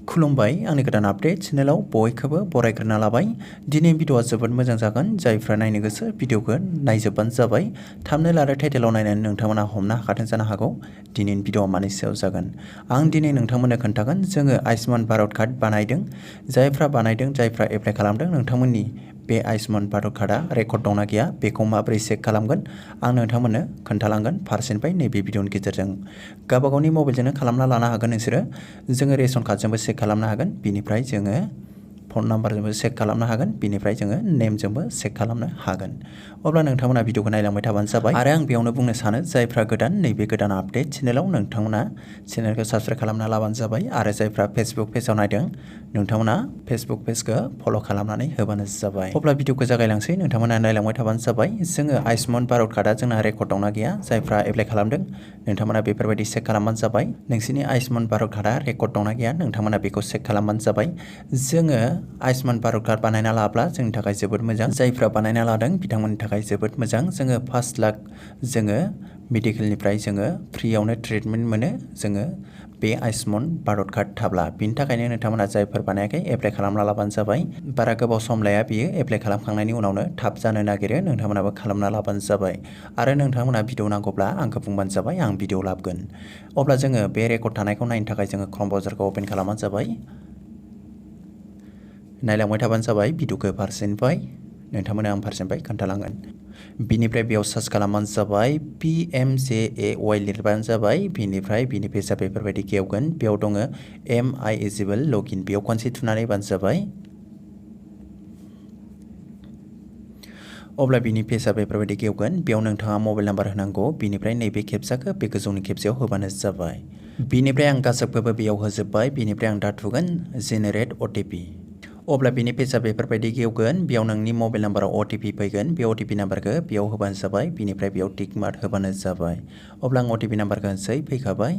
खुलुमबाय आंनि गोदान आपडेट चेनेलाव बयखौबो बरायग्रोना लाबाय। दिनै भिडिअआ जोबोद मोजां जागोन। जायफ्रा नायनो गोसो भिडिअखौ नायजोबबानो जाबाय। थाम्बनेल आरो टाइटेलाव नायनानै नोंथांमोना हमनो हाखादों जानो हागौ दिनैनि भिडिअआ मानि सायाव जागोन। आं दिनै नोंथांमोननो खोन्थागोन जोङो आयुष्मान भारत कार्ड बानायदों। जायफ्रा एप्लाइ खालामदों नोंथांमोननि बे आयुष्मान भारत कार्डआ रेकर्ड दंना गैया बेखौ माबोरै चेक खालामगोन आं नोंथांमोननो खोन्थालांगोन फारसेनिफ्राय नैबे भिडिअनि गेजेरजों। गावबागावनि मबाइलजोंनो खालामना लानो हागोन नोंसोरो। जोङो रेशन कार्डजोंबो चेक खालामनो हागोन। बिनिफ्राय जोङो फन नाम्बारजोंबो चेक खालामनो हागोन। बिनिफ्राय जोङो नेमजोंबो चेक खालामनो हागोन। अब्ला नोंथांमोना भिडिअखौ नायलांबाय थाबानो जाबाय। आरो आं बेयावनो बुंनो सानो जायफ्रा गोदान नैबे गोदान आपडेट चेनेलाव नोंथांमोना चेनेलखौ साबस्क्राइब खालामना लाबानो जाबाय। आरो जायफ्रा फेसबुक पेजाव नायदों नोंथांमोना फेसबुक पेजखौ फल' खालामनानै होबानो जाबाय। अब्ला भिडिअखौ जागायलांसै नोंथांमोना नायलांबाय थाबानो जाबाय। जोङो आयुष्मान भारत कार्डआ जोंना रेकर्ड दंना गैया जायफ्रा एप्लाइ खालामदों नोंथांमोना बेफोरबायदि चेक खालामबानो जाबाय। नोंसिनि आयुष्मान भारत कार्डआ रेकर्ड दंना गैया नोंथांमोना बेखौ चेक खालामबानो जाबाय। जोङो आयुष्मान भारत कार्ड बानायना लाब्ला जोंनि थाखाय जोबोद मोजां। जायफ्रा बानायना लादों बिथांमोननि थाखाय जोबोद मोजां। जोङो 5 लाख जोङो मेडिकेलनिफ्राय जोङो फ्रियावनो ट्रिटमेन्ट मोनो जोङो बे आयुष्मान भारत कार्ड थाब्ला। बिनि थाखायनो नोंथांमोना जायफोर बानायाखै एप्लाइ खालामना लाबानो जाबाय। बारा गोबाव सम लाया बियो एप्लाइ खालामखांनायनि उनावनो थाब जानो नागिरो। नोंथांमोनाबो खालामना लाबानो जाबाय। आरो नोंथांमोना भिडिअ नांगौब्ला आंखौ बुंबानो जाबाय आं भिडिअ लाबोगोन। अब्ला जोङो बे रेकर्ड थानायखौ नायनो थाखाय जोङो क्रम ब्राउजारखौ अपेन खालामबानो जाबाय। नायलांबाय थाबानो जाबाय भिडिअखौ फारसेनिफ्राय नोंथांमोना आं फारसेनिफ्राय खोन्थालांगोन। बिनिफ्राय बेयाव सार्च खालामबानो जाबाय PMJAY लिरबानो जाबाय। बिनिफ्राय बिनि पेजआ बेफोरबायदि गेवगोन। बेयाव दङ MI एजिबल लगइन बेयाव खनसे थुनानै होबानो जाबाय। अब्ला बिनि पेजआ बेफोरबायदि गेवगोन। बेयाव नोंथाङा मबाइल नाम्बार होनांगौ। बिनिफ्राय नैबे खेबसाखौ बे गोजौनि खेबसेयाव होबानो जाबाय। बिनिफ्राय आं गासैखौबो बेयाव होजोब्बाय। बिनिफ्राय आं दा थुगोन जेनेरेट OTP। अब्ला बिनि पेजआ बेफोरबायदि गेवगोन। बेयाव नोंनि मबाइल नाम्बाराव OTP फैगोन। बे OTP नाम्बारखौ बेयाव होबानो जाबाय। बिनिफ्राय बेयाव टिक मार्क होबानो जाबाय। अब्ला आं OTP नाम्बारखौ होनोसै फैखाबाय।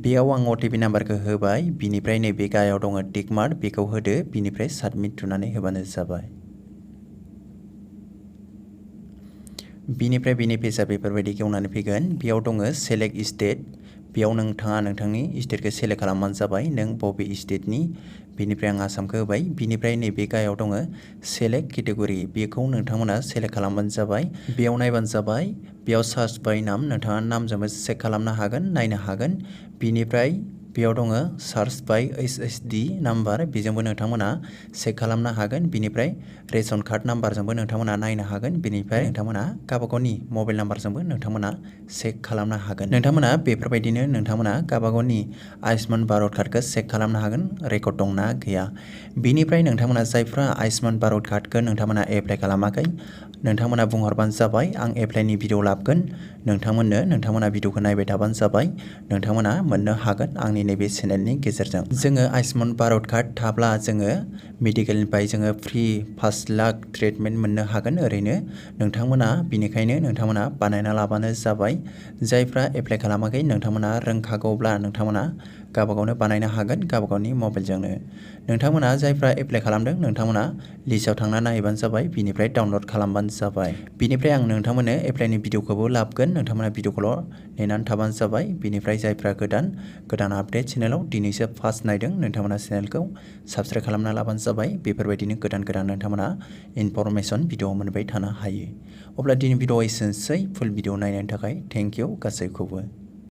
बेयाव आं OTP नाम्बारखौ होबाय। बिनिफ्राय नैबे गाहायाव दङ टिक मार्क बेखौ होदो। बिनिफ्राय साबमिट थुनानै होबानो जाबाय। बिनिफ्राय बिनि पेजआ बेफोरबायदि गेवनानै फैगोन। बेयाव दङ सेलेक्ट स्टेट बेयाव नोंथाङा नोंथांनि स्टेटखौ सेलेक्ट खालामबानो जाबाय नों बबे स्टेटनि। बिनिफ्राय आं आसामखौ होबाय। बिनिफ्राय नैबे गाहायाव दङ सेलेक्ट केटेगरि बेखौ नोंथांमोना सेलेक्ट खालामबानो जाबाय। बेयाव नायबानो जाबाय। बेयाव सार्च बाय नाम नोंथाङा नामजोंबो चेक खालामनो हागोन नायनो हागोन। बिनिफ्राय बेयाव दङ सार्च बाय SSD नाम्बार बेजोंबो नोंथांमोना चेक खालामनो हागोन। बिनिफ्राय रेशन कार्ड नाम्बारजोंबो नोंथांमोना नायनो हागोन। बिनिफ्राय नोंथांमोना गावबागावनि मबाइल नाम्बारजोंबो नोंथांमोना चेक खालामनो हागोन। नोंथांमोना बेफोरबायदिनो नोंथांमोना गावबागावनि आयुष्मान भारत कार्डखौ चेक खालामनो हागोन रेकर्ड दंना गैया। बिनिफ्राय नोंथांमोना जायफ्रा आयुष्मान भारत कार्डखौ नोंथांमोना एप्लाइ खालामाखै नोंथांमोना बुंहरबानो जाबाय आं एप्लाइनि भिडिअ लाबोगोन। नोंथांमोना भिडिअखौ नायबाय थाबानो जाबाय। नोंथांमोना मोननो हागोन आंनि नैबे चेनेलनि गेजेरजों। जोङो आयुष्मान भारत कार्ड थाब्ला जोङो मेडिकेलनिफ्राय जोङो फ्रि 5 लाख ट्रिटमेन्ट मोननो हागोन ओरैनो। बिनिखायनो नोंथांमोना बानायना लाबानो जाबाय। जायफ्रा एप्लाइ खालामाखै नोंथांमोना रोंखागौब्ला नोंथांमोना गावबागावनो बानायनो हागोन गावबागावनि मबाइलजोंनो। नोंथांमोना जायफ्रा एप्लाइ खालामदों नोंथांमोना लिस्टआव थांना नायबानो जाबाय। बिनिफ्राय डाउनलड खालामबानो जाबाय। बिनिफ्राय आं नोंथांमोननो एप्लाइनि भिडिअखौबो लाबोगोन। नोंथांमोना भिडिअखौल' नेनानै थाबानो जाबाय। बिनिफ्राय जायफ्रा गोदान आपडेट चेनेलाव दिनैसो फार्स्ट नायदों नोंथांमोना चेनेलखौ साबस्क्राइब खालामना लाबानो जाबाय। बेफोरबायदिनो गोदान नोंथांमोना इनफरमेसन भिडिअ मोनबाय थानो हायो। अब्ला दिनै भिडिअ एसेनोसै। फुल भिडिअ नायनायनि थाखाय थेंक इउ गासैखौबो।